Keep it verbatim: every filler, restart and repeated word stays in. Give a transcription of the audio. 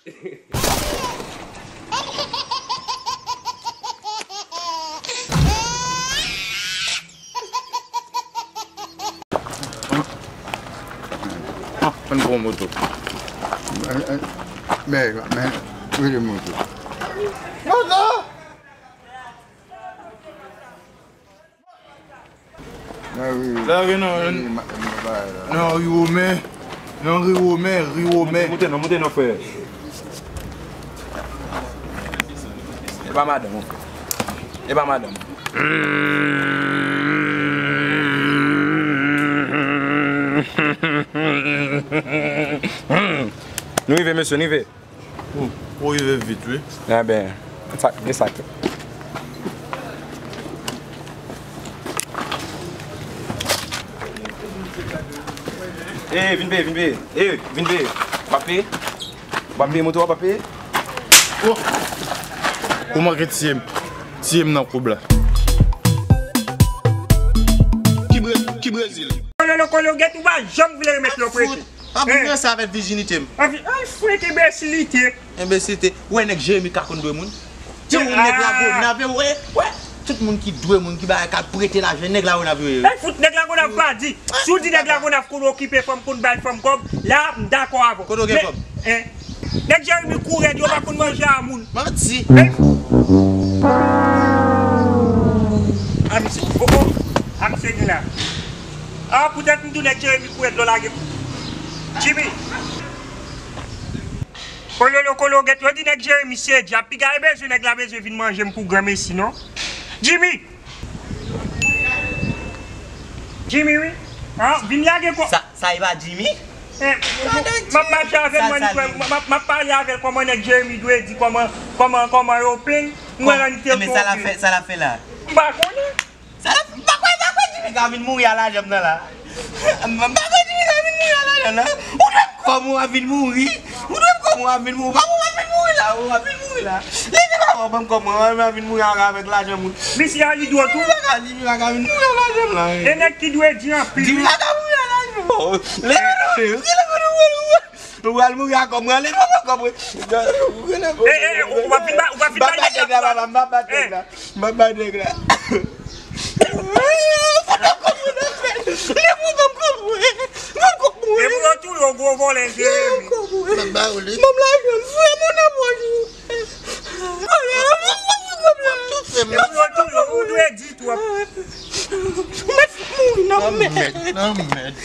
Ann pran moto. Men, men, rele moto. Moto! Lage non. Non, ri women. Non, ri women, ri women. Moute non, moute non, frè. E pa madanm, mon frè. E pa madanm. Nou rive, mesye, nou rive. Ou, ou rive vit, wi. Enben, sa, gen sa tou. E, vin peye, vin peye. E, vin peye. W ap peye? W ap peye moto a, w ap peye? Oh! Ou manke tiye m. Tiye m nan koub la. Ki Bre-, ki Brezil? Kololo kolo, get ou pa janm vle remet yo prete. Pa pou mwen sa avèk vijinite m. Anvi, ay, frenk enbesilite. Enbesilite. Ou wè nèg Jeremi ka konn dwe moun? Ti moun nèg la gwo nave, wè, wè. Tout moun ki dwe moun, ki bagay, ka prete lajan, nèg la gwo nave. Ay, fout nèg la gwo nav pa di. Si w di nèg la gwo nav konn okipe fanm, konn bay fanm kòb, la, m dakò avè w. Kote w gen kòb? Nèg Jeremi kou rèd, yo pa konn manje a moun. Manti. A misye, oh, oh, a misye gen la. A, poutèt m di w nèg Jeremi kou rèd lò lage. Jimmy. Kololo kolo, get, yo di nèg Jeremi se dyab. Piga e bezwen nèg la bezwen vin manje m pou granmesi, non? Jimmy! Jimmy, wi. An, vin lage kò. Sa, sa e pa Jimmy? Eh, m ap mache avè l, mwen, m ap, m ap pale avè l kòman nèg Jeremi dwe di, kòman, kòman, kòman yo plen. M wè nan li te twonpe. Sa l ap fè, sa l ap fè la? M pa konnen. Sa l ap, m pa kwè, m pa kwè Jimmy ka vin mouri a lajan m nan la. M pa kwè Jimmy ka vin mouri a lajan nan. Ou dwe m kòb ou ap vin mouri. Ou dwe m kòb ou ap vin mouri. Pa ou ap vin mouri la, ou ap vin mouri la. Leve pa ou ban m kòb mwen, ou ap vin mouri avèk lajan moun. Misye a li dwòl tou. Jimmy pa ka, Jimmy pa ka vin mouri a lajan m la. E nèg ki dwe di anpil. Jimmy pa ka mouri a lajan m. Leve non, leve non. Ou pral mouri ak kòb mwen, leve pran kòb mwen. Eh, eh, ou pa fin ba, ou pa fin ba nèg la. M ap bat nèg la, papa, m ap bat nèg la. M ap bat nèg la. Fout mwen kòb mwen nan fè. Leve pran kòb mwen. Pran kòb mwen. E pou yo touye w gwo vòlè, Jeremi. Pran kòb mwen. M ap ba ou li. Ban m lajan m, frè, moun nan pòch ou. Vòlè, pran kòb la. Epi yo touye w, ou dwe di twòp. Ou mèt mouri nan mèd. Nan mèd, nan mèd.